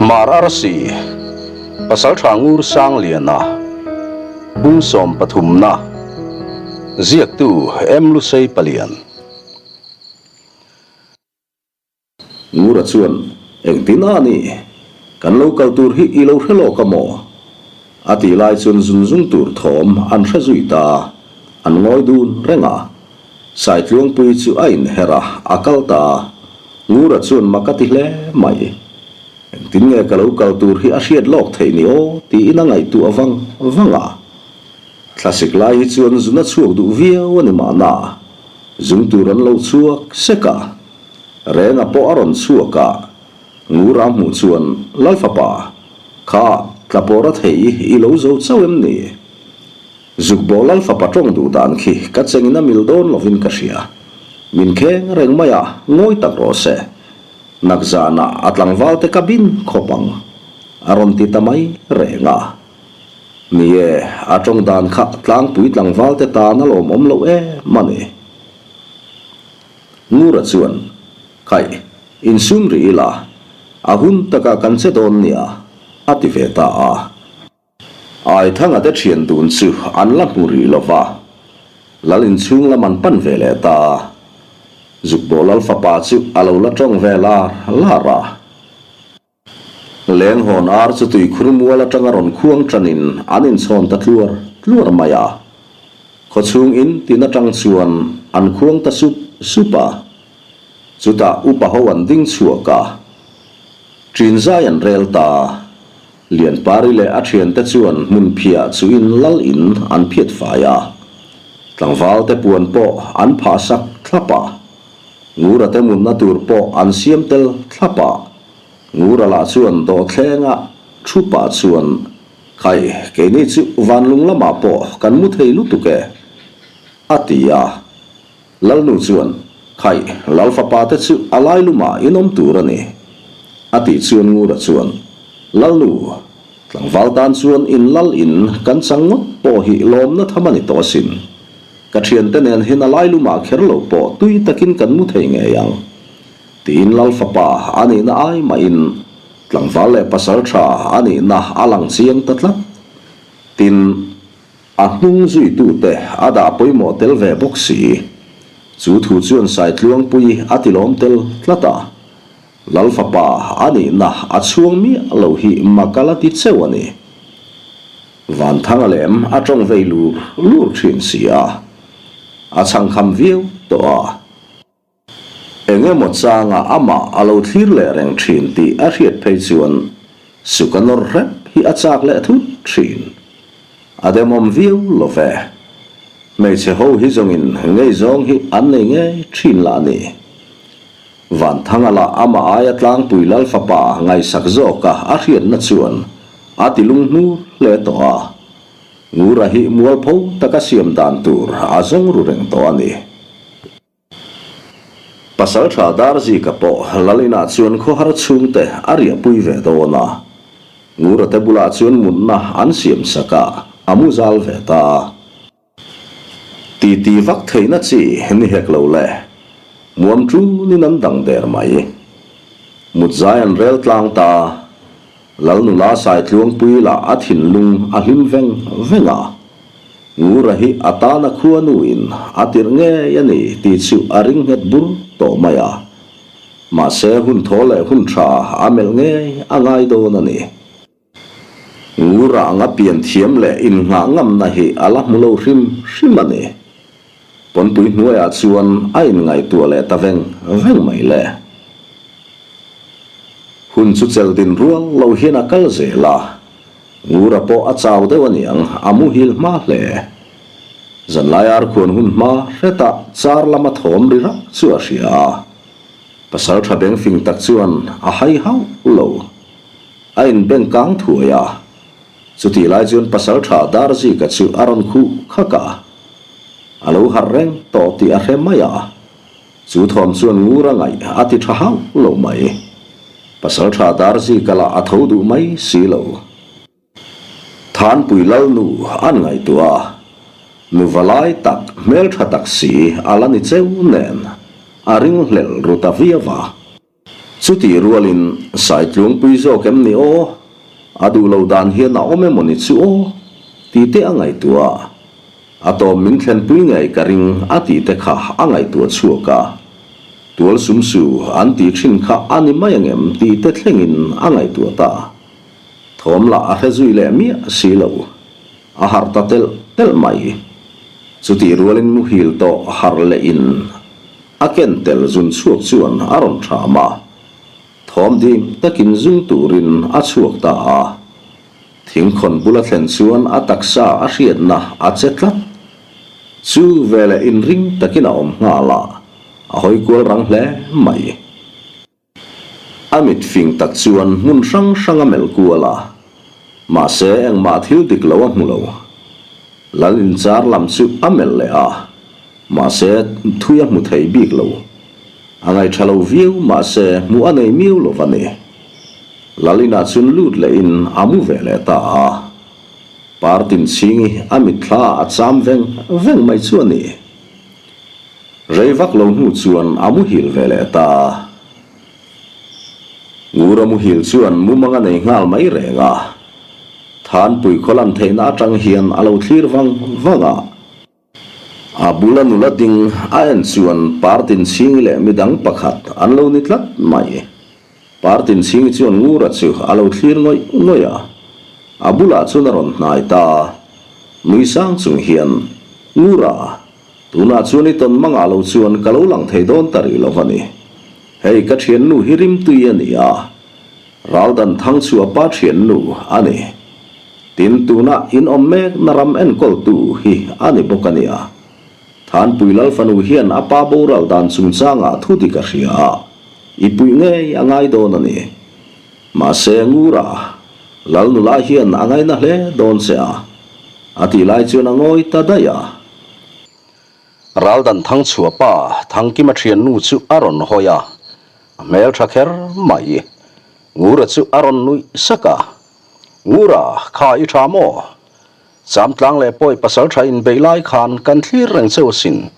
Hmar Arsi, Pasaltha Ngur Sangliana, Bung sawmpathumna, Ziaktu M. Lusei Palian. Ngura chuan, Engtin a ni? Kan lo kal tur hi i lo hre lawk a maw? A tih lai chuan zun zung tur thawm an hre zui ta. An ngawi dun reng a. Saitluangpui chu a inher a, a kal ta a. Ngura chuan mak a ti hle mai. Engtin nge ka lo kal tur hi a hriat lawk theih ni aw? tiin a ngaihtuah vang vang a. Thlasik lai hi chuan zun a chhuak duh viau a ni mahna. Zung tur an lo chhuak sek a. Renga pawh a rawn chhuak a, Ngura hmuh chuan, Lalfapa, kha tlapawr a thei i lo zo chauh em ni? Zukbaw Lalfapa tawng duh dan khi ka chengin a mil dawn lovin ka hria. Min kheng reng mai a, ngawi tak rawh se. Nak zanah a tlangval te ka bin khawp ang, a rawn ti ta mai reng a. Ni e, a tawng dan kha tlangpui tlangval te tan a lawmawm loh em a ni. Ngura chuan, Khaih, insum rih ila, a hun takah kan che dawn nia, a ti ve ta a. Aithanga te thian dun chu an la hmu rih lo va, Lal inchhung lam an pan ve leh ta a. Zukbaw Lal fapa chu a lo la tawng ve lar lar a. Lenghawn ar chu tuikhur mual atanga rawn khuang tanin an inchhawn ta tluar tluar mai a. Khawchhung in tin atang chuan an khuang ta sup sup a. Chutah upa ho an ding chhuak a. Ṭin zai an rel ta. Lianpari leh a ṭhiante chuan hmun phiah chuin lal in an phiat fai a. Tlangval te puan pawh an phah sak thlap a. Ngura te mutna tur pawh an siam tel thlap a. Ngura lah chuan dawhthlenga thu pah chuan, Khai, keini chu vanlung lamah pawh kan mu thei lutuk e, a ti a. Lalnu chuan, Khai, Lalfapa te chu a lai lumah in awm tur a ni, a tih chuan Ngura chuan, Lalnu, tlangval tan chuan in lal in kan chang ngawt pawh hi lawmna tham a ni tawh asin. Ka thiante nen hian a lai lumah kher lo pawh tui takin kan mu thei ngei ang. Tiin Lal fapa a nihna ai mahin tlangval leh pasal tha a nihna a lang chiang ta tlat. Tin, a hnung zuitute a dah pawimawh tel ve bawk si. Chu thu chuan Saitluangpui a tilawm tel tlat a. Lal fapa a nihna a chhuang miah lo hi mak a la ti cheu a ni. Vanthanga lem a tawng vei lur lur thin si a, a chhangkham viau tawh a. Eng emaw changa amah a lo thlir leh reng thin tih a hriat phei chuan suk a nawr hrep hi a chak leh thut thin. A demawm viau lo ve. Hmeichhe ho hi zawngin ngei zawng hi an nei ngei thin lah a ni. Vanthanga lah amah aia tlangpui lal fapa ngaihsak zawka a hriatna chuan a ti lunghnur hle tawh a. Ngura hi mualpho taka siam dan tur a zawng ru reng tawh a ni. Pasalṭha Darzika pawh Lalina chuan khawhar chhungte a riahpui ve dawn a, Ngurate bulah chuan mutna an siam sak a, a mu zal ve ta. Titi vak theihna chi ni hek lo le, muam ṭunin an dang der mai. Mut zai an rel tlang ta, Lalnula Saitluangpui lah a thinlung a hlim veng veng a. Ngura hi a tana khuanuin a tirh ngei a ni tih chu a ring nghet bur tawh mai a. Mahse hun thaw leh hun tha a melh ngei a ngai dawn a ni. Ngura anga pian thiam leh innghah ngamna hi a la hmu lo hrim hrim a ni. Pawnpui hnuaiah chuan a inngaihtuah leh ta veng veng mai le. Hun chu chelh din rual lo hian a kal zel a. Ngura pawh a chau deuh a niang, a muhil hma hle. Zanlai arkhuan hun hma hretah char lama thawm ri rak chu a hria a. Pasal tha beng fing tak chuan a hai hauh lo. A inbeng kang thuai a. Chutih lai chuan pasal tha Darzika chu a rawn khuh khak a. A lo harh reng tawh tih a hre mai a. Chu thawm chuan Ngura ngaih a ti tha hauh lo mai. Pasal tha Darzika lah a tho duh mai si lo. Thanpui Lalnu an ngaihtuah a, nu valai tak hmeltha tak si a la ni cheu nen a ringhlelh ru ta viau a. Chutih rualin Saitlungpui zawk em ni aw? A duh lo dan hian a awm emaw ni chu aw? Tih te a ngaihtuah a. A tawp min thlenpui ngei ka ring a tih te kha a ngaihtuah chhuak a. Tual sum su an tih thin kha a ni mai angem tih te thlengin a ngaihtuah ta. Thawm lah a hre zui leh miah si lo. A harh ta telh telh mai. Chutih rualin muhil tawh harh leh in A ken tel zun chhuak chuan a rawn ṭham a, thawm dim takin zung turin a chhuak ta a. Thingkhawn bula thlen chuan a taksa a hriatna a che tlat. Chu veleh inring takin a awm nghal a, a hawi kual rang hle mai. A mit fing tak chuan hmun hrang hrang a melh kual a, mahse engmah thil dik lo a hmu lo. Lal inchar lam chu a melh leh a, mahse thui a hmu thei bik lo. A ngaihṭha lo viau mahse hmuh a nei miau lo va ni. Lal inah chuan lut lehin a mu ve leh ta a. Partin chhingi a mitthla ah a cham veng veng mai chu a ni. Rei vak lo hnu chuan a muhil ve leh ta. Ngura muhil chuan mumang a nei nghal mai reng a. Thanpui khaw lan theihna atang hian a lo thlir vang vang a. A bula nula ding a en chuan Partinchhingi leh midang pakhat an lo ni tlat mai. Partinchhingi chuan Ngura chu a lo thlir ngawih ngawih a. A bulah chuan a rawn hnai ta. Nui sang chung hian, Ngura, Tunah chuan i tawn mangah lo chuan ka lo lang thei dawn ta rih lo va ni. Hei ka thiannu hi rimtui a ni a, Raldan Thangchhuah pa thiannu a ni. Tin, tunah in awm mek na ram enkawltu hi a ni bawk a nia. Thanpui Lalfanu hian a pa boral dan chungchangah thu dik a hria a, i puih ngei a ngai dawn a ni. Mahse, Ngura, Lalnula hian a ngaina hle dawn che a, a tih lai chuan a ngawi ta daih a. Raldan Thangchhuah pa Thangkima thiannu chu a rawn hawi a, a hmel tha kher mai. Ngura chu a rawn nuih sak a, Ngura, kha i tha maw? Chamtlang leh pawi pasal tha inbeih lai khan kan thlir reng cheu asin.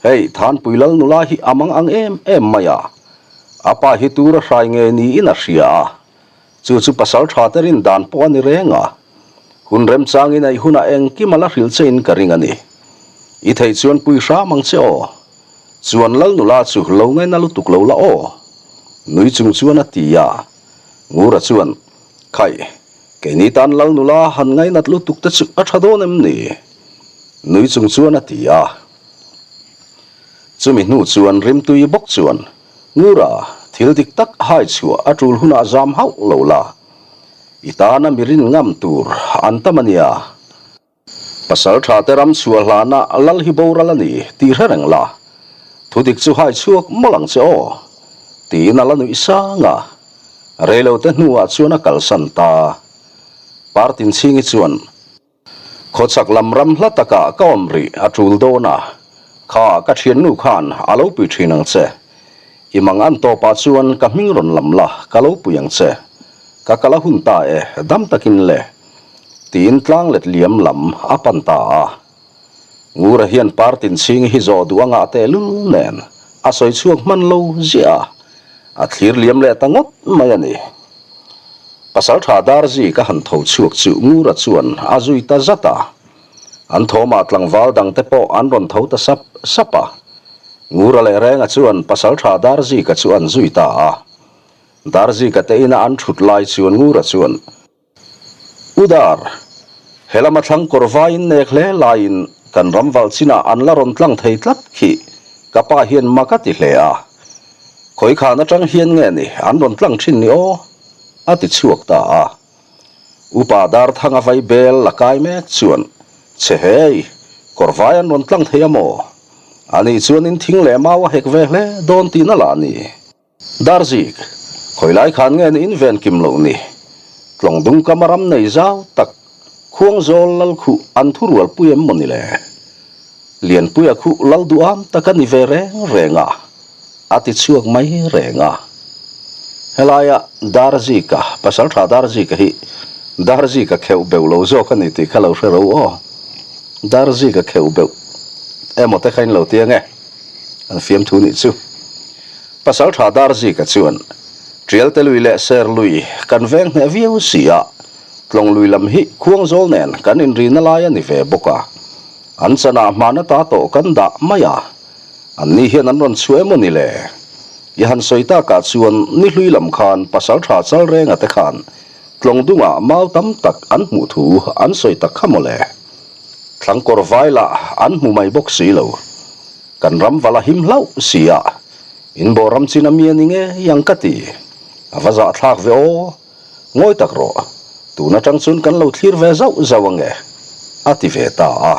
Hei, Thanpui Lal nula hi a mang ang em em mai a, a pa hi tura hrai nge niin a hria a, Chu chu pasal tha te rin dan pawh a ni reng a, hun remchangin a i hunah engkim a la hrilh che in ka ring a ni. I theih chuan pui hram ang che aw. Chuan Lal nula chu lo ngaina lutuk lo la aw. Nui chung chuan a ti a. Ngura chuan, Khaih, keini tan Lal nula han ngainat lutuk te chu a tha dawn em ni? Nui chung chuan a ti a. Chumi hnu chuan rimtui bawk chuan, Ngura, thil dik tak hai chhuah a tul hunah zam hauh lo la. I tana mi rin ngam tur an tam a nia. Pasal tha te ram chhuah hlana lal hi boral a ni tih hre reng la. Thu dik chu hai chhuak mawlh ang che aw. Tiin a la nuih sang a. Reilote hnuah chuan a kalsan ta. Partinchhingi chuan. Khawchhak lam ram hla takah ka awm rih a tul dawn a, kha ka thiannu khan a lo pui thin ang che. I mang an tawpah chuan ka hming rawn lam la, ka lo pui ang che. Ka kal a hun ta e, dam takin le. Tiin tlang let liam lam a pan ta a. Ngura hian partin chhing hi zawh duh a ngah tehlul nen a sawi chhuak hman lo ziah a, a thlir liam leh ta ngawt mai a ni. Pasalṭha Darzi ka han tho chhuak chu Ngura chuan a zui ta zat a. An thawmah tlangval dangte pawh an rawn tho ta sap sap a. Ngura leh Renga chuan Pasalṭha Darzika chu an zui ta a. Darzika te ina an ṭhut lai chuan Ngura chuan, U Dar, he lama thlang kawr vaiin nek hle laiin kan ram valh chinah an la rawn tlang thei tlat khi ka pa hian mak a ti hle a. Khawi khan atang hian nge ni an rawn tlang thin ni aw? a ti chhuak ta a. Upa Darthanga vai bel la kai mek chuan, Che hei, kawr vai an rawn tlang thei a maw? Ani chuan in thing leh mau a hek ve hle dawn tihna lah a ni. Darzik, khawi lai khan nge ni in ven kim loh ni? Tlawng dung kama ram nei zau tak, khuang zawl lal khuh an thu rual pui em maw ni le? Lianpuia khuh lal duham tak a ni ve reng reng a, a ti chhuak mai reng a. Helaia Darzika, Pasaltha Darzika hi Darzika kheuh beuh lo zawk a ni tih kha lo hre ro aw. Darzika kheuh beuh emaw te kha in lo ti ange? An fiamthu nih chu. Pasaltha Darzika chuan. Tialte lui leh Ser lui kan veng hneh viau si a, Tlawng lui lam hi Khuangzawl nen kan inrina lai a ni ve bawk a. An chanah hmana ta tawh kan dah mai a, anni hian an rawn chhuah emaw ni le? I han sawi takah chuan ni hlui lam khan Pasaltha Chalrenga te khan Tlawng dungah mau tam tak an hmuh thu an sawi tak kha maw le? Thlangkawr vai lah an hmu mai bawk si lo. Kan ram vala him hlauh si a, in bawh ram chin a mi a ni ngei ang ka ti. A va zahthlak ve aw. Ngawi tak rawh, tun atang chuan kan lo thlir ve zauh zauh ang e, a ti ve ta a.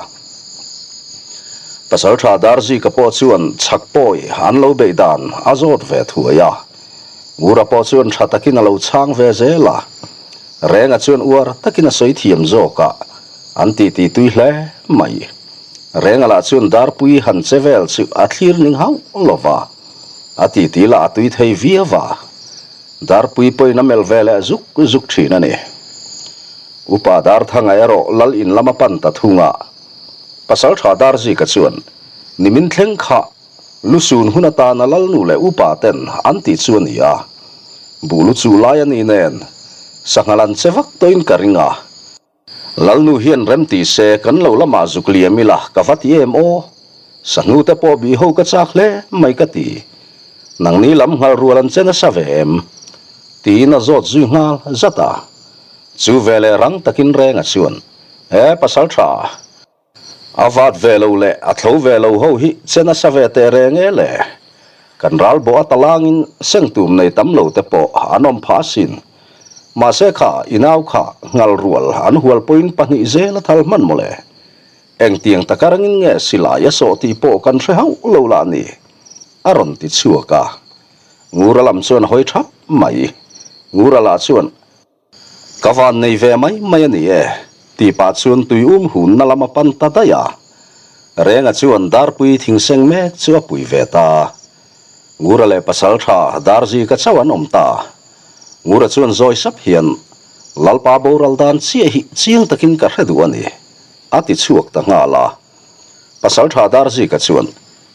Pasaltha Darzika pawh chuan chhak pawi an lo beih dan a zawt ve thuai a. Ngura pawh chuan tha takin a lo chhang ve zel a. Renga chuan uar takin a sawi thiam zawk a, an titi tui hle mai. Renga lah chuan Darpui han che vel chu a thlir ning hauh lo va, a titi lah a tui thei viau va. Darpui pawhin a melh ve leh zuk zuk thin a ni. Upa Darthanga erawh Lal in lam a pan ta thung a, Pasaltha Darzika chuan nimin thleng kha Lusun hun atana Lalnu leh upa ten an tih chu a ni a, buh lu chu lai a ni nen sanghal an che vak tawhin ka ring a. Lalnu hian rem ti se kan lo lamah zuk liam ila ka va ti em aw? Sahnu te pawh bih ho ka chak hle mai ka ti. Nangni lam nghal rual an che nasa ve em? Tiin a zawt zui nghal zat a. Chu veleh rang takin Renga chuan, He pasal tha. A vat ve lo leh a thlo ve lo ho hi che nasa ve teh reng e le. Kan ral bawh a talangin seng tum nei tam lo te pawh an awm phah asin. Mahse kha i nau kha nghal rual an hual pawhin pahnih zel a thal hman mawle. Engtiang taka rangin nge silai a sawh tih pawh kan hre hauh lo lah ni. A rawn ti chhuak a. Ngura lam chuan a hawi thap mai. Ngura lah chuan. Ka van nei ve mai mai a ni e, tih pah chuan tui um hunna lam a pan ta daih a. Renga chuan Darpui thingseng mek chu a pui ve ta. Ngura leh Pasaltha Darzika chauh an awm ta. Ngura chuan zawi sap hian, Lalpa boral dan chiah hi chiang takin ka hre duh a ni, a ti chhuak ta nghal a. Pasaltha Darzika chuan,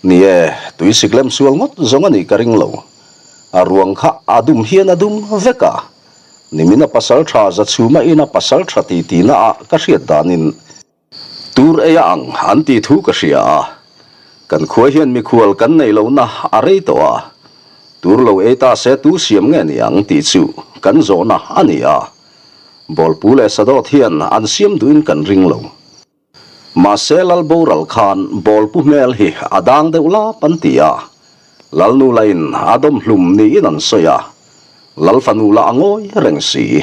Ni e, tui sik lem sual ngawt zawng a nih ka ring lo. A ruang kha a dum hian a dum vek a. Nimin a pasal tha za chhuma ina pasal tha ti tihna ah ka hriat danin tur ei a ang an tih thu ka hria a. Kan khua hian mikhual kan neih lohna a rei tawh a, tur lo ei ta se tu siam nge ni ang tih chu kan zawhna a ni a. Bawlpu leh Sadawt hian an siam duhin kan ring lo. Mahse Lal boral khan bawlpu hmel hi a dang deuh lap an ti a, Lalnu lain a dawm hlum niin an sawi a, Lal fanu lah a ngawi reng si.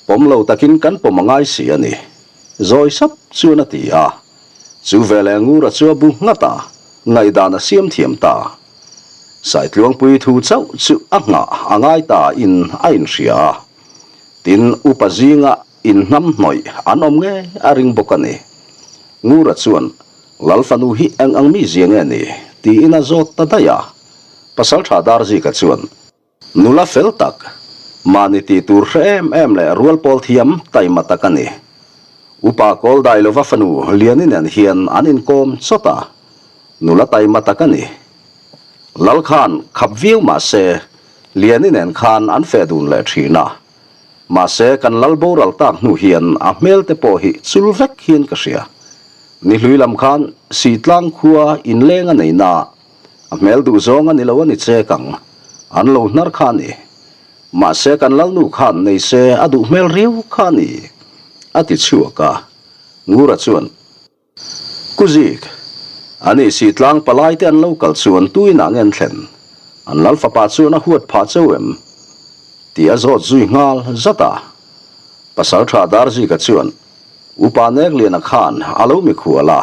Pawm lo takin kan pawm a ngai si a ni, zawi sap chuan a ti a. Chu veleh Ngura chu a bu nghat a, ngaihdan a siam thiam ta. Saitluangpui thu chauh chu a nghah a ngai ta in a inhria a. Tin, upa zinga Inhnam hnawih an awm ngei a ring bawk a ni. Ngura chuan, Lal fanu hi eng ang mizia nge ni? tiin a zawt ta daih a. Pasaltha Darzika chuan, Nula fel tak, mahni tih tur hre em em leh rual pawl thiam taima tak a ni. Upa Kawldai lova fanu Liani nen hian an inkawm chawt a, nula taima tak a ni. Lal khan khap viau mah se, Liani nen khan an feh dun leh thin a. Mahse, kan lal boral tak hnu hian a hmel te pawh hi chul vek hian ka hria. Ni hlui lam khan Sitlang khua inleng a nei na, a hmel duh zawng a ni lo a ni chek ang, an lo hnar kha a ni. Mahse, kan lalnu khan nei se a duh hmel riau kha a ni, a ti chhuak a. Ngura chuan. Kuzik, A nih si tlang palai te an lo kal chuan tuin ah ngen thlen? An lal fapa chuan a huat phah cheu em? Tih a zawt zui nghal zat a. Pasal tha Darzika chuan Upa Nekliana khan a lo mikhual a.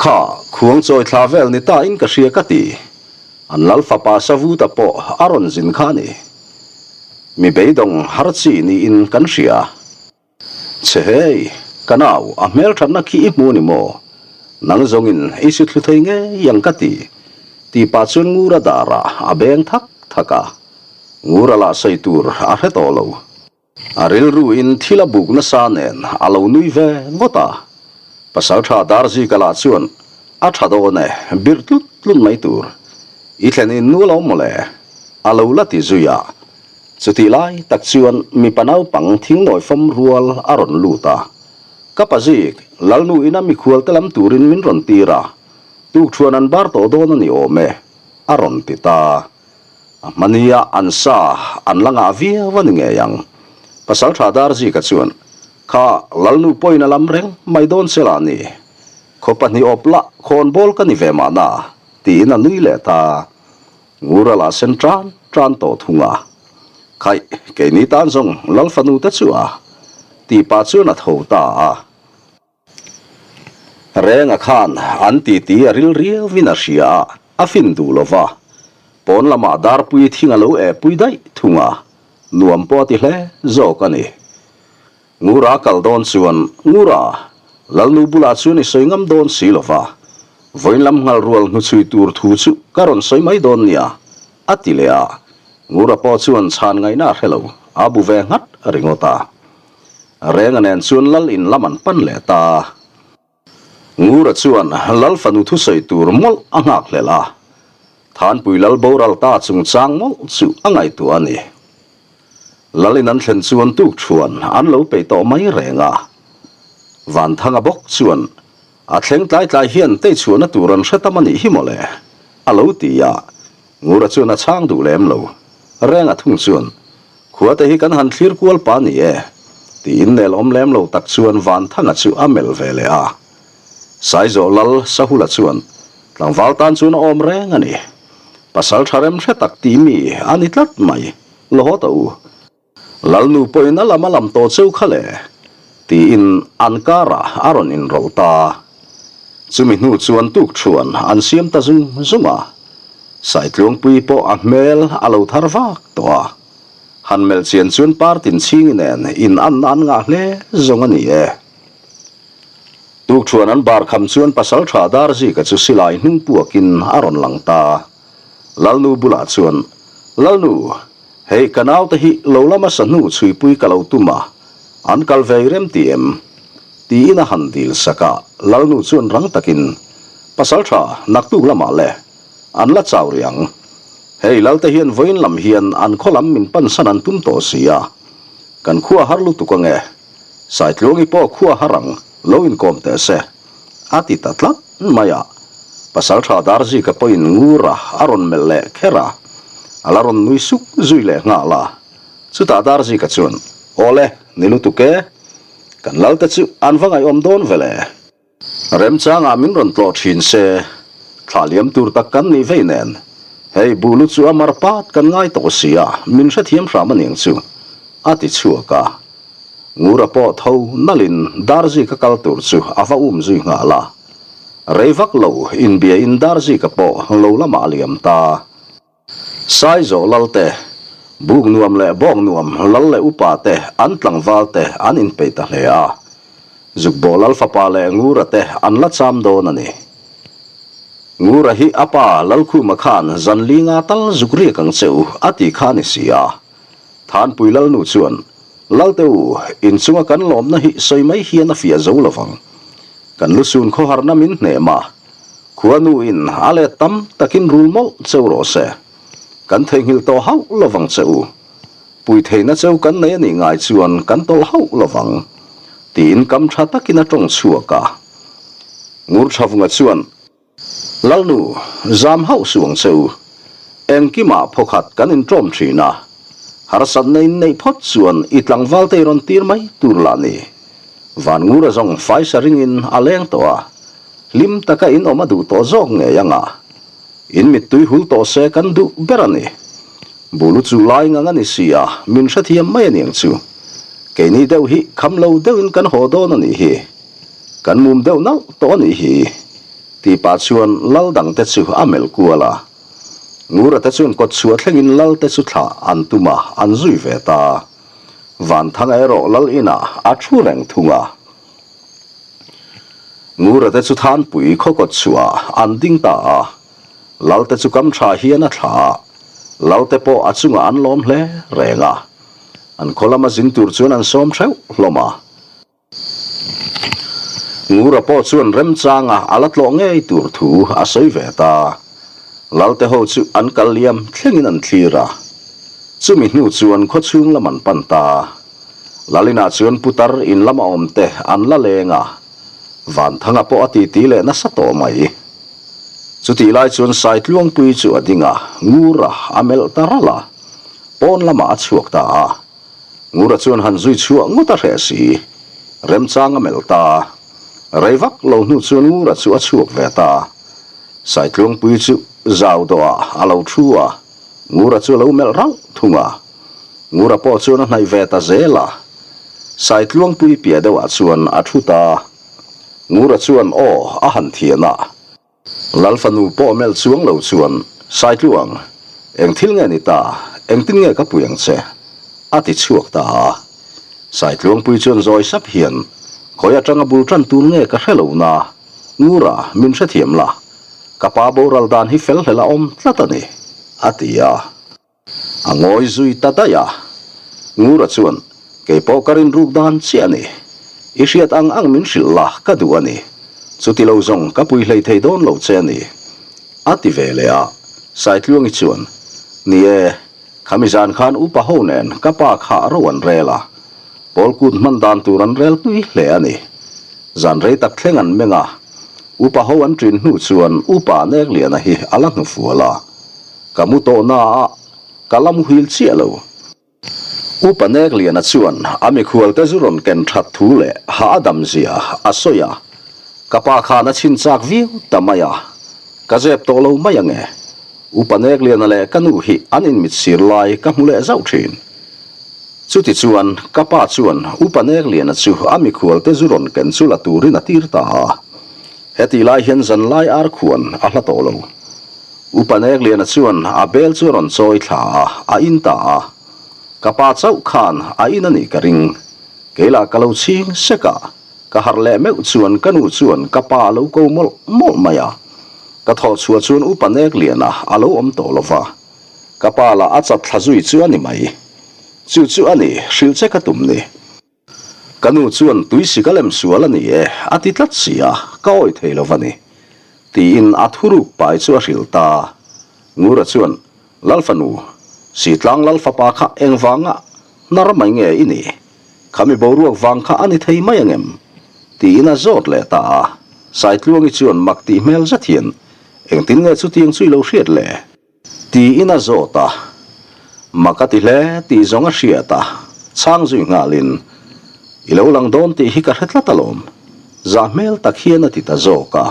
Kha, khuang chawi thla vel ni ta in ka hria ka ti. An lal fapa Savuta pawh a rawn zin kha a ni. Mi beidawng har chi niin kan hria. Che hei, ka nau, a hmelthatna khi i hmu ni maw? Nang zawngin i si thlu thei ngei ang ka ti, tih pah chuan Ngura darah a beng thak thak a. Ngura lah sawi tur a hre tawh lo. A rilruin thil a buk nasa nen a lo nui ve ngawt a. Pasaltha Darzika lah chuan a tha dawn e, birh tlut tlut mai tur. I thlen in nu lo mawle, a lo la ti zui a. Chutih lai tak chuan mipa naupang thingnawi fawm rual a rawn lut a. Ka pazik, Lalnu ina mikhual te lam turin min rawn tir a, tukṭhuan an bar tawh dawn a ni awm e, a rawn ti ta. A hmania an sa an la ngah viau a ni ngei ang. Pasalṭha Darzika chuan, Kha, Lalnu pawhin a lam reng mai dawn che lah ni. Khaw pahnih awp lah khawnbawl ka ni ve mahna, tiin a nui leh ta. Ngura lah sen tan tan tawh thung a. Khaih, keini tan zawng Lal fanu te chu a, tih pah chuan a tho ta a. Renga khan an titi a ril riauin a hria a, a fin duh lo va. Pawn lamah Darpui thing a lo eh pui daih thung a, nuam pawh a ti hle zawk a ni. Ngura kal dawn chuan, Ngura, Lalnu bulah chuan i sawi ngam dawn si lo va, vawiin lam nghal rual hnuchhui tur thu chu ka rawn sawi mai dawn nia, a ti leh a. Ngura pawh chuan chhan ngaihna a hre lo, a bu ve nghat ringawt a. Renga nen chuan Lal in lam an pan leh ta. Ngura chuan Lal fanu thusawi tur mawlh a nghak hlelh a, Thanpui Lal boral ta chungchang mawlh chu a ngaihtuah a ni. Lal in an thlen chuan tuk thuan an lo peih tawh mai reng a. Vanthanga bawk chuan a thleng tlai tlai hian tei chhuahna tur an hre tam a nih hi mawle, a lo ti a. Ngura chuan a chhang duh lem lo. Renga thung chuan Khua te hi kan han thlir kual pa ni e, tiin nel awm lem lo tak chuan Vanthanga chu a melh ve leh a. Saizawh lal Sahula chuan tlangval tan chuan a awm reng a ni. Pasal tha rem hre tak tih mi a ni tlat mai, la haw ta u. Lalnu pawhin a lam a lam tawh cheu kha le, tiin an karah a rawn inrawlh ta. Chumi hnu chuan tukthuan an siam ta zung zung a. Saitluangpui pawh a hmel a lo thar vak tawh a, han melh chian chuan partin chhingi nen in anna an ngah hle zawng a ni e. Tukthuan an bar kham chuan pasal tha Darzika chu silai hnung puakin a rawn lang ta. Lalnu bulah chuan, Lalnu, hei ka naute hi lo lama sahnu chhuipui ka lo tum a, an kal ve i rem ti em? Tiin a han dil sak a, Lalnu chuan rang takin, Pasal tha, naktuk lamah le, an la chau rih ang. Hei Lalte hian vawiin lam hian an khaw lam min pansan an tum tawh si a, kan khua har lutuk ange, Saitluangi pawh khua har ang, lo inkawm teh se, a ti ta tlat mai a. Pasal tha Darzika pawhin Ngura a rawn melh leh kher a, a la rawn nui suk zui leh nghal a. Chutah Darzika chuan, Awle, ni lutuk e. Kan Lalte chu an va ngaihawm dawn ve le. Remchangah min rawn tlawh thin se, thlah liam tur tak kan nih vei nen. Hei Bulu chu a mar pat kan ngai tawh si a, min hrethiam hram aniang chu, a ti chhuak a. Ngura pawh tho nalhin Darzika kal tur chu a va um zui nghal a. Rei vak lo inbiain Darzika pawh lo lamah a liam ta. Saizawh lal te, buk nuam leh bawk nuam lal leh upa te an tlangval te an inpeih ta hle a. Zukbawh lal fapa leh Ngura te an la cham dawn a ni. Ngura hi a pa Lalkhuma khan zan linga tal zuk riak ang che u a ti kha a ni si a. Thanpui Lalnu chuan, Lalte u, inchunga kan lawmna hi sawi mai hian a fiah zo lovang. Kan lusun khawharna min hnem a, Khuanuin a let tam takin rul mawlh cheu rawh se. Kan theihnghilh tawh hauh lovang che u. Pui theihna cheu kan nei a nih ngai chuan kan tawlh hauh lovang, tiin kam tha takin a tawng chhuak a. Ngurthavunga chuan, Lalnu, zam hauh suh ang che u. Engkimah phawkhat kan inṭawm thin a. Harsatna in neih phawt chuan i tlangval te i rawn tir mai tur lah ni. Van Ngura zawng faisa ringin a leng tawh a. Hlim taka in awm a duh tawh zawk ngei ang a, in mittui hul tawh se kan duh ber a ni. Bulu chu lai ngang a ni si a, min hrethiam mai a niang chu. Keini deuh hi kham lo deuhin kan haw dawn a nih hi. Kan mum deuh nalh tawh a nih hi. Tih pah chuan lal dangte chu a melh kual a. Ngura te chuan kawt chhuah thlengin lal te chu thlah an tum a, an zui ve ta. Vanthanga erawh lal inah a thu reng thung a. Ngura te chu Thanpui khawkawt chhuah an ding ta a, Lalte chu kam tha hian a thla a, Lalte pawh a chungah an lawm hle reng a. An khaw lama zin tur chuan an sawm theuh hlawm a. Ngura pawh chuan remchanga a la tlawh ngei tur thu a sawi ve ta. Lalte ho chu an kal liam thlengin an thlir a. Chumi hnu chuan khawchhung lam an pan ta. Lalinah chuan putar in lama awmte an la leng a, Vanthanga pawh a titi leh nasa tawh mai. Chutih lai chuan Saitluangpui chu a ding a, Ngura a melh ta ralh a, pawn lamah a chhuak ta a. Ngura chuan han zui chhuah ngawt a hreh si, remchang a melh ta. Rei vak lo hnu chuan Ngura chu a chhuak ve ta. Saitluangpui chu zau dawhah a lo thu a, Ngura chu a lo melh ralh thung a. Ngura pawh chuan a hnaih ve ta zel a. Saitluangpui piah deuhah chuan a thu ta. Ngura chuan aw a han thian a. Lalfanu pawh melh chuang lo chuan, Saitluang, eng thil nge ni ta? Engtin nge ka pui ang che? a ti chhuak ta a. Saitluangpui chuan zawi sap hian, Khawi atanga bul tan tur nge ka hre lo na, Ngura, min hrethiam la. Ka pa boral dan hi fel hlel a awm tlat a ni, a ti a. A ngawi zui ta daih a. Ngura chuan, Kei pawh ka rinruk dan chiah a ni. I hriat ang ang min hrilh la ka duh a ni. Chuti lo zawng ka pui hlei thei dawn lo che a ni. A ti ve leh a. Saitluangi chuan, Ni e, khami zan khan upa ho nen ka pa kha ro an rel a. Pawl kut hman dan tur an rel tui hle a ni. Zan rei tak thleng an meng a. Upa ho an ṭin hnu chuan upa Nekliana hi a la hnufual a. Ka mu tawh na a, ka la muhil chiah lo. Upa Nekliana chuan a mikhualte zu rawn ken that thu leh ha a dam zia a sawi a, ka pa khan a chhin chak viau ta mai a, ka zep tawh lo mai ange. Upa Nekliana leh ka nu hi an inmit sir lai ka hmu leh zauh thin. Chutichuan, ka pa chuan Upa Nekliana chu a mikhualte zu rawn ken chu la turin a tir ta a. Hetih lai hian zanlai ar khuan a hla tawh lo. Upa Nekliana chuan a bel chu a rawn chawi thla a, a in ta a. Ka pa chauh khan a in a nih ka ring. Kei lah ka lo chhing sek a, ka harh leh meuh chuan ka nu chuan ka pa a lo ko mawlh mawlh mai a. Ka thawh chhuah chuan Upa Nekliana a lo awm tawh lo va. Ka pa lah a chat thla zui chu a ni mai. Chu chu a ni, hrilh che ka tum ni. Ka nu chuan tuisik a lem sual a ni e, a ti tlat si a, ka awih thei lo va ni. Tiin a thuruk pai chu a hrilh ta. Ngura chuan, Lalfanu, Sitlang Lalfapa kha engvanga hnar mai nge i nih? Khami boruak vang kha a ni thei mai angem? Tiin a zawt leh ta a. Saitluangi chuan mak tih hmel zet hian, Engtin nge chutiang chu i lo hriat le? Tiin a zawt a, mak a ti hle tih zawng a hriat a, chhang zui nghalin, I lo lang dawn tih hi ka hre tlat alawm, zah hmel tak hian a ti ta zawk a.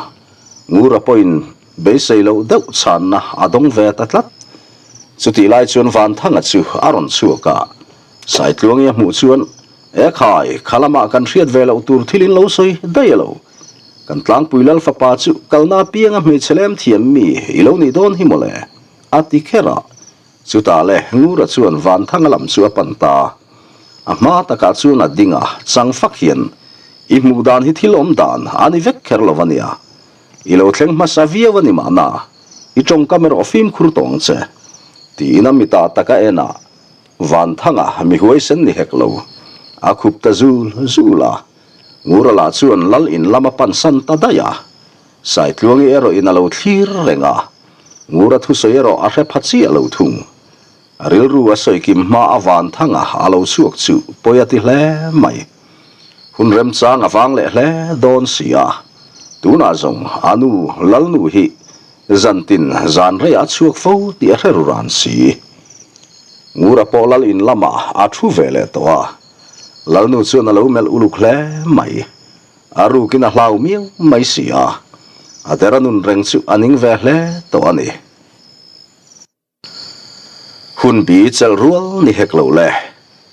Ngura pawhin beisei loh deuh chhanna a dawng ve ta tlat. Chutih lai chuan Vanthanga chu a rawn chhuak a, Saitluangi a hmuh chuan, E khai, kha lamah kan hriat ve loh tur thil in lo sawi daih alo. Kan tlangpui lal fapa chu kalna apianga hmeichhe lem thiam mi i lo nih dawn hi mawle, a ti kher a. Chutah le Ngura chuan Vanthanga lam chu a pan ta. A hma takah chuan a ding a, chang fak hian, I hmuh dan hi thil awm dan a ni vek kher lo a nia. I lo thleng hmasa viau a ni mahna, i tawngkam erawh fimkhur tawh ang che, tiin a mitah tak a en a. Vanthanga mi huaisen ni hek lo, a khup ta zul zul a. Ngura lah chuan lal in lam a pansan ta daih a. Saitluangi erawh in a lo thlir reng a. Ngura thusawi erawh a hre pha chiah lo thung. A rilru a sawi kim hma a Vanthanga a lo chhuak chu pawi a ti hle mai. Hun remchang a vang leh hle dawn si a. Tunah zawng a nu Lalnu hi Zantin zan reiah a chhuak fo tih a hre ru ran si. Ngura pawh lal in lamah a thu ve leh tawh a. Lalnu chuan a lo melh uluk hle mai. A rukin a hlau miau mai si a. A dera nun reng chu a ning ve hle tawh a ni. Hun bi chelh rual ni hek lo le.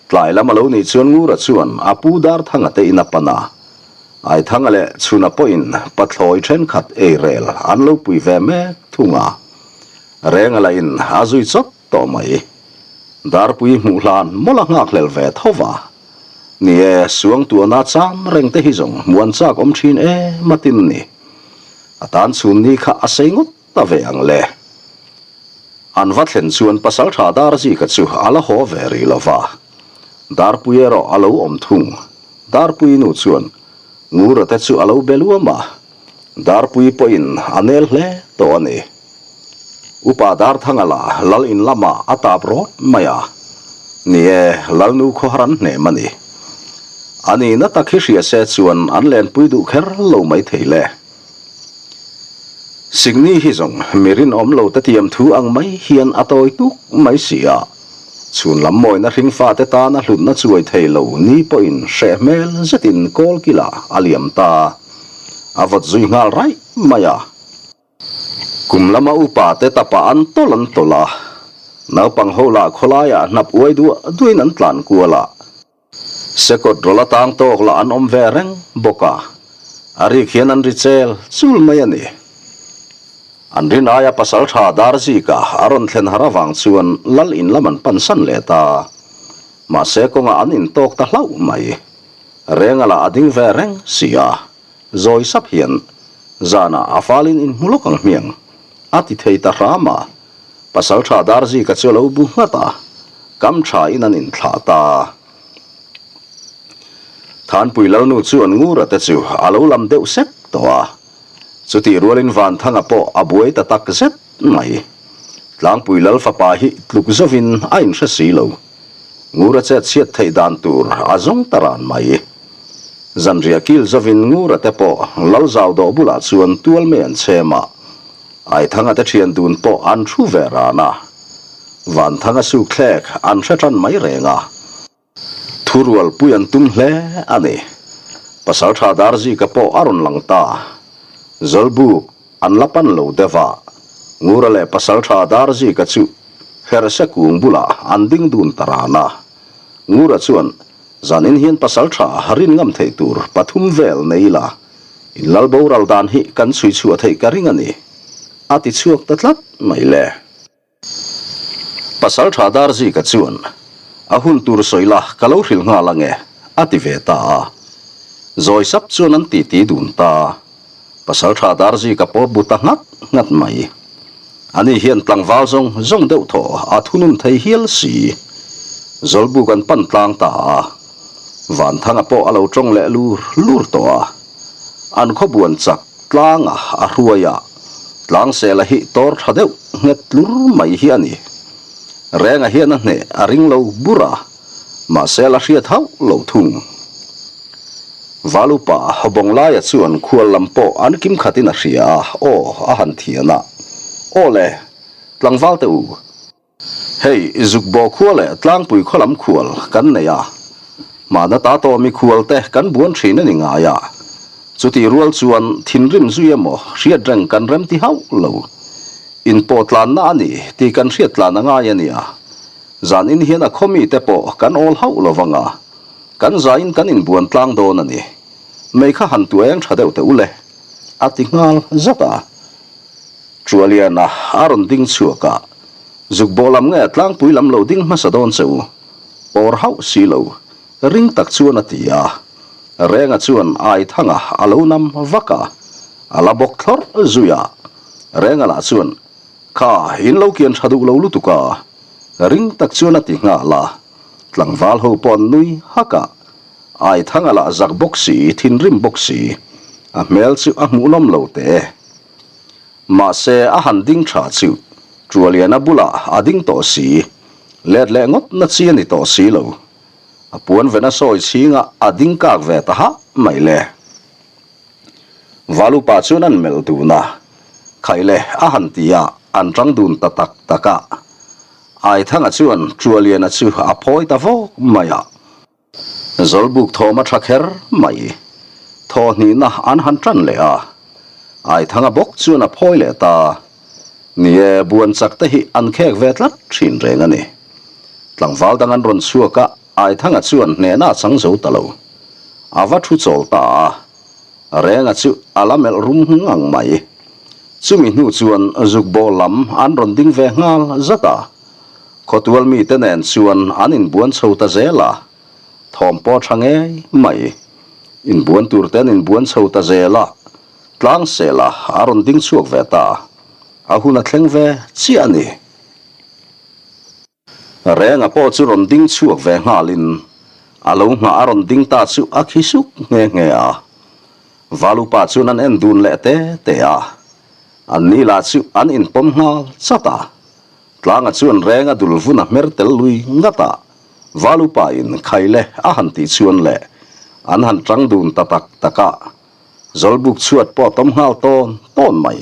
Tlai lam a lo nih chuan Ngura chuan a pu Darthanga te in a pan a. Aithanga leh Chhuna pawhin pathlawi thenkhat ei rel an lo pui ve mek thung a. Renga lah in a zui chawt tawh mai. Darpui hmuh hlan mawlh a nghakhlel ve tho va. Ni e, Suangtuahna cham reng te hi zawng hmuan chak awm thin em a tin ni. A tan chhun ni kha a sei ngawt ta ve ang le. An va thlen chuan Pasaltha Darzika chu a la haw ve rih lo va. Darpui erawh a lo awm thung. Darpui nu chuan Ngura te chu a lo be luam a, Darpui pawhin a nel hle tawh a ni. Upa Darthanga lah lal in lamah a tap rawt mai a. Ni e, Lalnu khawhar an hnem a ni. A nihna tak hi hria se chuan an lenpui duh kher lo mai thei le. Sikni hi zawng mi rinawm lo te tiam thu ang mai hian a tawi tuk mai si a, chhun lam mawina hringfate tana hlutna chuai thei lo ni pawhin hreh hmel zetin kawlkilah a liam ta. A vawt zui nghal raih mai a. Kum lama upa te tapah an tawlh an tawlh a, naupang ho lah khawlaiah hnap uai duah duahin an tlan kual a. Sekawt rawlh atang tawk lah an awm ve reng bawk a, a rik hian an ri chel chul mai a ni. An rin aia pasal tha Darzika a rawn thlen har avang chuan lal in lam an pan san leh ta. Mahse kawngah an intawk ta hlauh mai. Renga lah a ding ve reng si a, Zawi sap hian zanah a falin inhmu lawk ang hmiang a ti thei ta hram a, Pasaltha Darzika chu a lo bu nghat a, kam tha in an inthlah ta. Thanpui Lalnu chuan Ngura te chu a lo lam deuh sek tawh a, chutih rualin Vanthanga pawh a buai ta tak zet mai. Tlangpui Lal fapa hi tluk zovin a inhre si lo. Ngura chet chhiat theih dan tur a zawng ta ran mai. Zanriah kil zovin Ngura te pawh Lal zau dawh bulah chuan tual mai an chhem a, Aithanga te thian dun pawh an thu ve ran a. Vanthanga sukthlek an hre tan mai reng a. Thurual pui an tum hle a ni. Pasaltha Darzika pawh a rawn lang ta. Zawlbuk an la pan lo deuh a, Ngura leh Pasaltha Darzika chu Herhse kung bulah an ding dun ta ran a. Ngura chuan Zanin hian pasal tha rin ngam theih tur pathum vel nei ila, in lal boral dan hi kan chhui chhuah theih ka ring a ni, a ti chhuak ta tlat mai le. Pasal tha Darzika chuan, A hun tur sawi la, ka lo hrilh nghal ang e, a ti ve ta a. Zawi sap chuan an titi dun ta. Pasalṭha Darzika pawh bu ta nghat nghat mai. Ani hian tlangval zawng zawng deuh thaw a thunun thei hial si. Zawlbuk an pan tlang ta a. Vanthanga pawh a lo ṭawng leh lur lur tawh a. An khawbuan chak tlanga a hruai a, Tlangsela hi tawr ṭha deuh nghet tlur mai hi a ni. Renga hian a hneh a ring lo bur a, mahse la hriat hauh lo thung. Valupa Bawnglaia chuan khual lam pawh an kim khatin a hria a, aw a han thian a. Aw le, tlangval te u. Hei, Zukbaw khua leh Tlangpui khaw lam khual kan nei a, hmana ta tawh mikhual te kan buan thin a ni ngai a. Chutih rual chuan thinrim zui emaw hriat reng kan rem ti hauh lo. Inpawh tlanna a ni tih kan hriat tlan a ngai a nia. Zan in hian a khaw mite pawh kan awl hauh lo vang a. Kan zaiin kan inbuan tlang dawn a ni. Mei kha han tu eng tha deuh teh u le, a ti nghal zat a. Chualiana a rawn ding chhuak a, Zukbaw lam nge tlangpui lam lo ding hmasa dawn che u, awr hauh si lo, ring tak chuan a ti a. Renga chuan Aithanga a lo nam vak a, a la bawk thlawrh zui a. Renga lah chuan, Kha, in lo kian tha duh lo lutuk a, ring tak chuan a ti nghal a. Tlangval ho pawh an nui hak a, Aithanga lah zak bawk si, thinrim bawk si, a hmel chu a hmuhnawm lo teh e. Mahse a han ding tha chu Tualiana bulah a ding tawh si, let leh ngawt na chi a ni tawh si lo. A puan vena sawi chhinga a ding kak ve ta hah mai le. Valupa chuan an melh dun a, Khaile a han ti a, an tang dun ta tak tak a. Aithanga chuan Tualiana chu a phawi ta vawk mai a. Zawlbuk thawm a tha kher mai. Thaw hnihna an han tan leh a. Aithanga bawk chuan a phawi leh ta. Ni e, buan chak te hi an khek ve tlat thin reng a ni. Tlangval dang an rawn chhuak a, Aithanga chuan hnehna a chang zo ta lo. A va thu chawl ta a, Renga chu a la melh rum ngang mai. Chumi hnu chuan zukbaw lam an rawn ding ve nghal zat a. Khawtual mite nen chuan an inbuan chho ta zel a, thawm pawh tha ngei mai. Inbuan tur te an inbuan chho ta zel a, Tlangsela a rawn ding chhuak ve ta. A hun a thleng ve chiah a ni. Renga pawh chu rawn ding chhuak ve nghalin a lo nghah a rawn ding ta chu a khi suk nghe nghe a. Valupa chuan an en dun leh te te a. An ni lah chu an inpawm nghal chat a. Tlanga chuan Renga dul vun a hmer tel lui ngat a. Valupa in Khaile a han tih chuan leh an han tang dun ta tak tak a, Zawlbuk chhuat pawh a tawm nghal tawn tawn mai.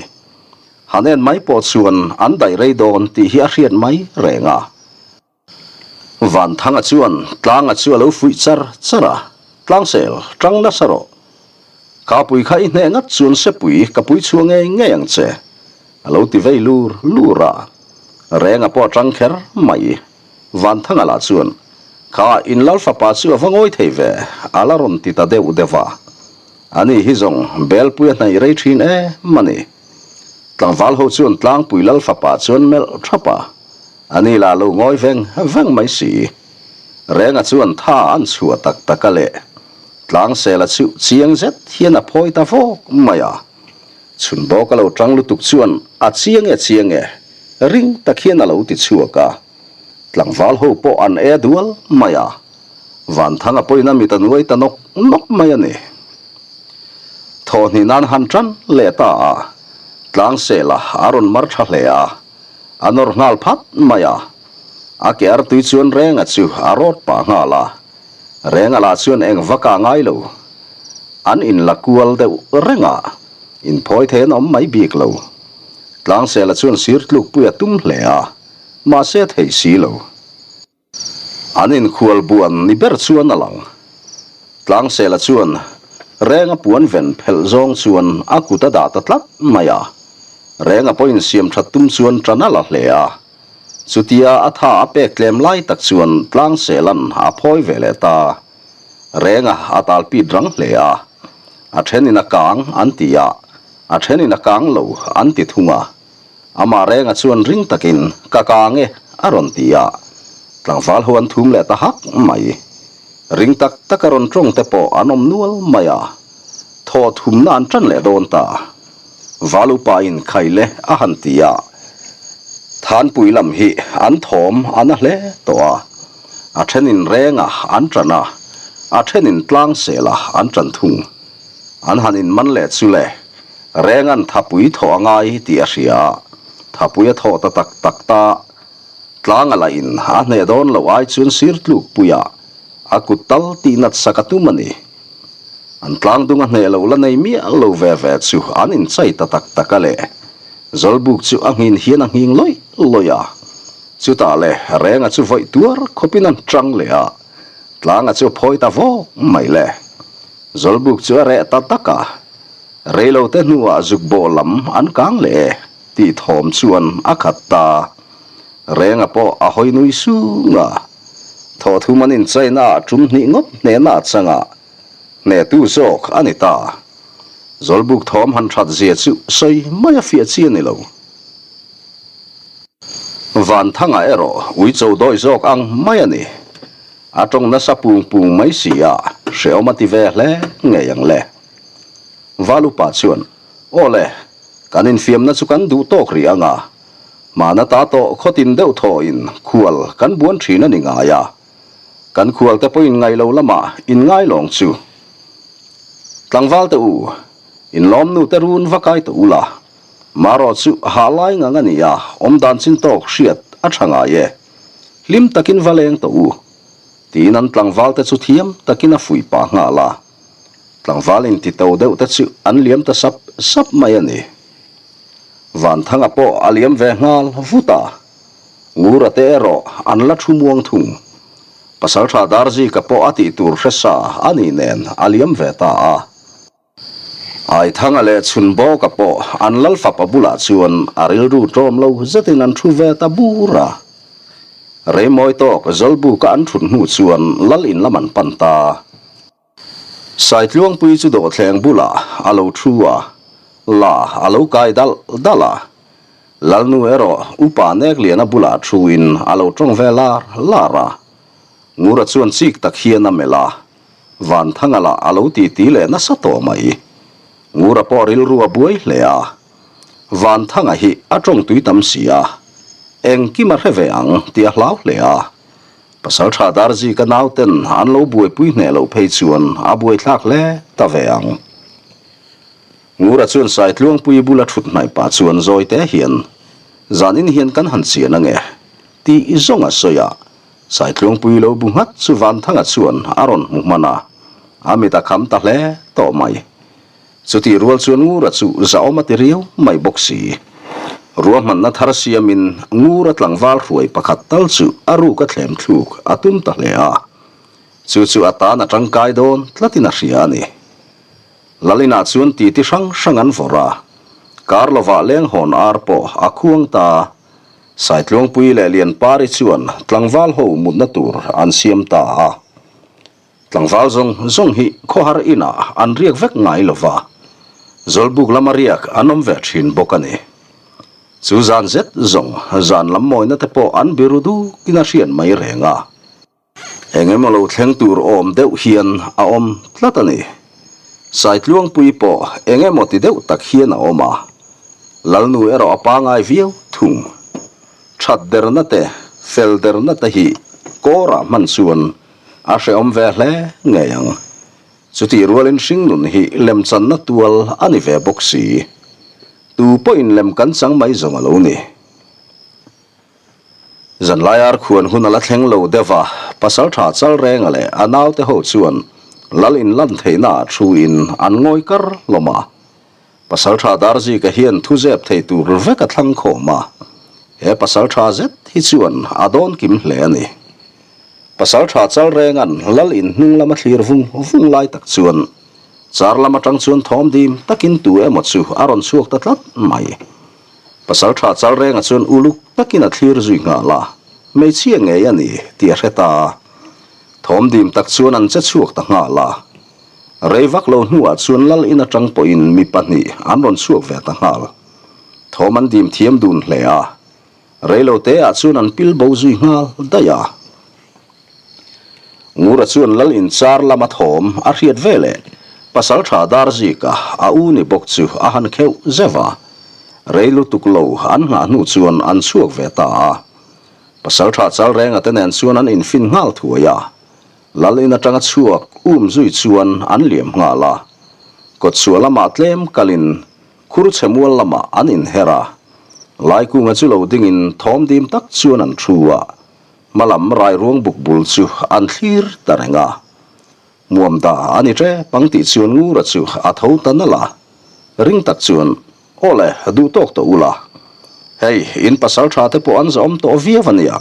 Han en mai pawh chuan an daih rei dawn tih hi a hriat mai reng a. Vanthanga chuan Tlanga chu a lo fuih char char a, Tlangsel, tang nasa rawh. Kapui kha i hneh ngat chuan sepui ka pui chhuah ngei ngei ang che, a lo ti vei lur lur a. Renga pawh a tang kher mai. Vanthanga lah chuan, Kha in lal fapa chu a va ngawi thei ve, a la rawn ti ta deuh deuh a. Ani hi zawng Belpui a hnaih rei thin em a ni. Tlangval ho chuan Tlangpui lal fapa chuan melh thap a. Ani lah lo ngawi veng veng mai si. Renga chuan tha an chhuah tak tak a leh. Tlangsela chu chiang zet hian a phawi ta vawk mai a. Chhun bawk a lo tang lutuk chuan a chiang e chiang e, ring tak hian a lo ti chhuak a. Tlangval ho pawh an e dual mai a. Vanthanga pawhin a mit a nuai ta nawk nawk mai a ni. Thawhhnih nan han tan leh ta a. Tlangsela a rawn mar tha hle a. A nawr nghal phat mai a. A ke artui chuan Renga chu a rawt pah nghal a. Renga lah chuan eng vak a ngai lo. An inla kual deuh reng a, inphawi thei an awm mai bik lo. Tlangsela chuan sir tlukpui a tum hle a, mahse a thei si lo. An inkhual buan ni ber chuan a lang. Tlangsela chuan Renga puan ven phelh zawng chuan a kut a dah ta tlat mai a. Renga pawhin siam that tum chuan tan a la hle a. Chutia a tha a pek tlem lai tak chuan Tlangsela'n a phawi ve leh ta. Renga a tal pit rang hle a. A thenin a kang an ti a, a thenin a kang lo an ti thung a. Amah renga chuan ring takin, Ka kang e, a rawn ti a. Tlangval ho an thum leh ta hak mai. Ring tak taka rawn tawng te pawh an awm nual mai a. Thaw thumna an tan leh dawn ta. Val upa in Khaile a han ti a. Thanpui lam hi an thawm a na hle tawh a. A thenin renga an tan a, a thenin tlangsela an tan thung. An han inman leh chu le. Renga'n thapui thawh a ngai tih a hria a, thapui a thawh ta tak tak ta. Tlanga lah in a hneh dawn loh ai chuan sir tluk puiah a kut tal tih nat sak a tum a ni. An tlang dung a hneh loh la nei miah lo ve ve chu an inchai ta tak tak a le. Zawlbuk chu a nghin hian a nghing lawih lawih a. Chutah le Renga chu vawih tuar khawpin an tang leh a, tlanga chu a phawi ta vawk mai le. Zawlbuk chu a reh ta tak a. Reilote hnuah zuk bawh lam an kang leh e tih thawm chuan a khat ta. Renga pawh a hawi nui sung a. Thawhthum an inchaina ah tum hnih ngawt hnehna a chang a, hnehtu zawk a ni ta. Zawlbuk thawm han that zia chu sawi mai a fiah chi a ni lo. Vanthanga erawh uicho dawi zawk ang mai a ni. A tawng nasa pung pung mai si a, hrehawm a ti ve hle ngei ang le. Valupa chuan, Aw le, kan infiamna chu kan duh tawk rih ang a, hmana ta tawh khawtin deuh thawhin khual kan buan thin a ni ngai a, kan khualte pawhin ngaih lo lamah inngai lawng chu. Tlangval te u, inlawmnu te run va kai tawh ula, marawh chu hah lai ngang a ni a, awmdan chin tawk hriat a tha ngai e. Hlim takin va leng tawh u, tiin an tlangvalte chu thiam takin a fuih pah nghal a. Tlangval inti to deuh te chu an liam ta sap sap mai a ni. Vanthanga pawh a liam ve nghal vut a, Ngura te erawh an la thu muang thung. Pasaltha Darzika pawh a tih tur hre sa a nih nen a liam ve ta a. Aithanga leh Chhunbawka pawh an Lalfapa bulah chuan a rilru tlawm lo zetin an thu ve ta bur a. Reimawi tawk Zawlbuka an thut hnu chuan Lal in lam an pan ta. Saitluangpui chu dawhthleng bulah a lo thu a, la a lo kai dalh dalh a. Lalnu erawh upa Nekliana bulah thuin a lo tawng ve lar lar a. Ngura chuan chik tak hian a melh a, Vanthanga lah a lo titi leh nasa tawh mai. Ngura pawh rilru a buai hle a, Vanthanga hi a tawng tui tam si a, engkim a hre ve ang tih a hlau hle a. Pasalṭha Darzika nauten an lo buaipui hneh loh phei chuan a buaithlak hle ta ve ang. Ngura chuan Saitluangpui bula ṭhut hnaih pah chuan zawite hian, Zanin hian kan han chian ange, tih zawng a sawi a. Saitluangpui lo bu nghat chu Vanthanga chuan a rawn hmu hman a, a mit a kham ta hle tawh mai. Chutih rual chuan Ngura chu zahawm a ti riau mai bawk si. Ruahmanna thar siamin Ngura tlangval hruai pakhat tal chu a ruk a thlem thluk a tum ta hle a. Chu chu a tan a tangkai dawn tlatin a hria a ni. Lalinah chuan titi hrang hrang an vawrh a, kar lovah lenghawn ar pawh a khuang ta. Saitluangpui leh Lianpari chuan tlangval ho mutna tur an siam ta a. Tlangval zawng zawng hi khawhar inah an riak vek ngai lo va, Zawlbuk lama riak an awm ve thin bawk a ni. Chu zan zet zawng zan lam mawina te pawh an biru dukin a hriat mai reng a. Eng emaw lo thleng tur awm deuh hian a awm tlat a ni. Saitluangpui pawh eng emaw ti deuh tak hian a awm a, Lalnu erawh a pangai viau thung. That derna te, fel derna te hi kawrah hman chuan a hrehawm ve hle ngei ang. Chutih rualin hringnun hi lemchanna tual a ni ve bawk si. Tu pawhin lem kan chang mai zawng a lo ni. Zanlai ar khuan hun a la thleng lo deuh a, Pasaltha Chalrenga leh a naute ho chuan Lal in lan theihna ah thu in an ngawi kar hlawm a. Pasaltha Darzika hian thu zep thei tur vek a thlang khawm a, he Pasaltha zet hi chuan a dawn kim hle a ni. Pasaltha Chalrenga'n Lal in hnung lama thlir vung vung lai tak chuan char lam atang chuan thawm dim takin tu emaw chu a rawn chhuak ta tlat mai. Pasalṭha Chalrenga chuan uluk takin a thlir zui nghal a, hmeichhia ngei a ni tih a hre ta a. Thawm dim tak chuan an che chhuak ta nghal a. Rei vak lo hnuah chuan Lal in aṭang pawhin mi pahnih an rawn chhuak ve ta nghal. Thawm an dim thiam dun hle a. Rei lo te ah chuan an pil bo zui nghal daih a. Ngura chuan Lal inchar lama thawm a hriat ve leh Pasalṭha Darzika a u ni bawk chu a han kheuh zeuh a. Rei lutuk lo an nghah hnu chuan an chhuak ve ta a. Pasalṭha Chalrenga te nen chuan an infin nghal thuai a. Lal in aṭanga chhuak um zui chuan an liam nghal a. Kawtchhuah lamah tlem kalin Khur chhe mual lamah an inher a, Laikunga chu lo dingin thawm dim tak chuan an thu a, hmalam rairuang buk bul chu an thlir ta reng a. Muam da a ni ṭep ang tih chuan Ngura chu a tho ta nalh a, ring tak chuan, Aw le, duh tawk tawh ula. Hei, in pasal ṭha te pawh an zawm tawh viau a nia,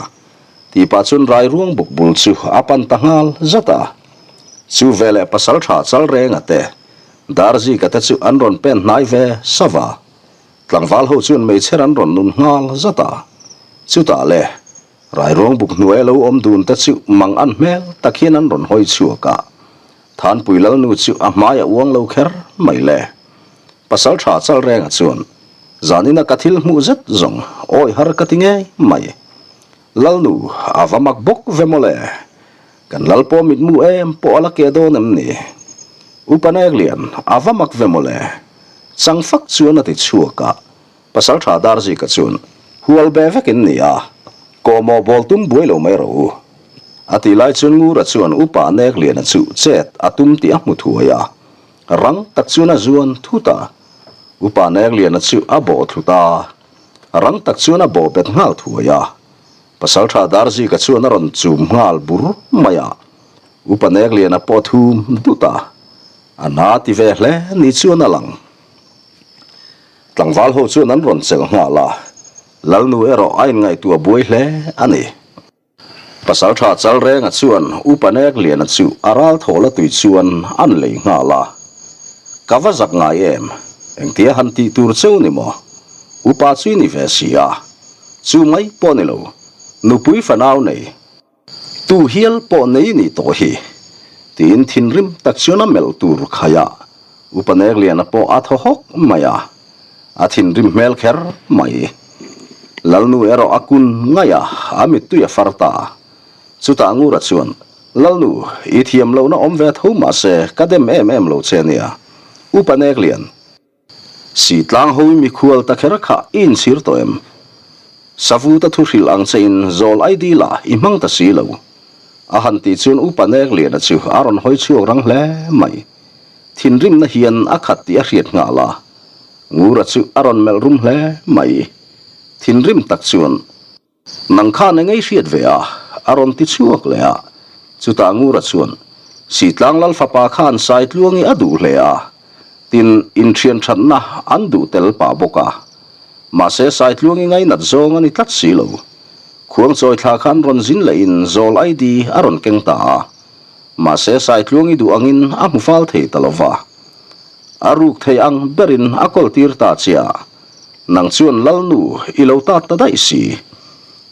tih pah chuan rairuang buk bul chu a pan ta nghal zat a. Chu veleh pasal ṭha Chalrenga te Darzika te chu an rawn pen hnai ve sava a, tlangval ho chuan meichher an rawn nun nghal zat a. Chutah le, Rairuang buk hnuaia lo awm dun te chu mang an hmel tak hian an rawn hawi chhuak a. Thanpui Lalnu chu a hmai a uang lo kher mai le. Pasaltha Chalrenga chuan, Zanina ka thil hmuh zet zawng awi har ka ti ngei mai. Lalnu, a va mak bawk ve mawle. Kan lal pawh mitmu em pawh a la keh dawn em ni? Upa Neklian, a va mak ve mawle. Chang fak chuan a ti chhuak a. Pasaltha Darzika chuan, Hual be vek in ni a, kawhmawh bawl tum buai lo mai rawh u. A tih lai chuan Ngura chuan Upa Nekliana chu chet a tum tih a hmu thuai a. Rang tak chuan a zuan thut a. Upa Nekliana chu a bawh thlut a. Rang tak chuan a bawh bet nghal thuai a. Pasaltha Darzika chuan a rawn chum nghal bur mai a. Upa Nekliana pawh thum dut a. A na ti ve hle ni chuan a lang. Tlangval ho chuan an rawn chelh nghal a. Lalnu erawh a inngaihtuah buai hle a ni. Pasaltha Chalrenga chuan Upa Nekliana chu a ral thaw la tui chuan an lei nghal a. Ka va zak ngai em? Engtia han tih tur cheu ni maw? Upa chu i ni ve si a. Chu mai pawh ni lo. Nupui fanau nei. Tu hial pawh nei ni tawh hi. Tiin thinrim tak chuan a melh tur khai a. Upa Nekliana pawh a thaw hawk mai a. A thinrim hmel kher mai. Lalnu erawh a kun ngaih a, a mittui a far ta. Chutah Ngura chuan, Lalnu, i thiam lohna awm ve tho mahse ka dem em em lo che nia. Upa Neklian, Si tlang ho i mikhual ta kher kha i inchhir tawh em? Savuta thu hrilh ang che in zawl ai dil ah i hmang ta si lo. A han tih chuan Upa Nekliana chu a rawn hawi chhuak rang hle mai. Thinrimna hian a khat tih a hriat nghal a, Ngura chu a rawn melh rum hle mai. Thinrim tak chuan, Nang khan engei hriat ve a? A rawn ti chhuak leh a. Chutah Ngura chuan, Sitlang Lal fapa khan Saitluangi a duh hle a, tin, inthian thatna an duh tel pah bawk a. Mahse Saitluangi ngainat zawng a ni tlat si lo. Khuangchawi thla khan rawn zin lehin zawl ID a rawn keng ta a. Mahse Saitluangi duh angin a hmu fal thei ta lo va. A ruk thei ang berin a kawl tir ta che a, nang chuan Lalnu i lo tat ta daih si.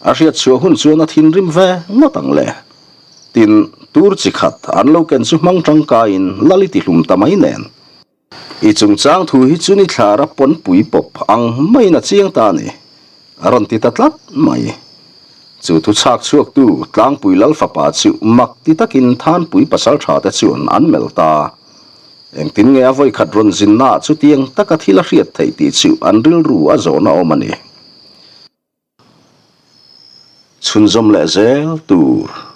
A hriat chhuah hun chuan a thinrim ve ngawt ang le. Tin, tur chi khat an lo ken chu hmang tangkaiin Lal i ti hlum ta mai nen. I chungchang thu hi chu ni thlara pawnpui pawp ang maiin a chiang ta a ni, a rawn ti ta tlat mai. Chu thu chhak chhuaktu Tlangpui Lal fapa chu mak ti takin Thanpui pasaltha te chuan an melh ta. Engtin nge a vawikhat rawn zinnaah chutiang taka thil a hriat theih tih chu an rilru a zawhna awm a ni. Chhunzawm leh zel tur.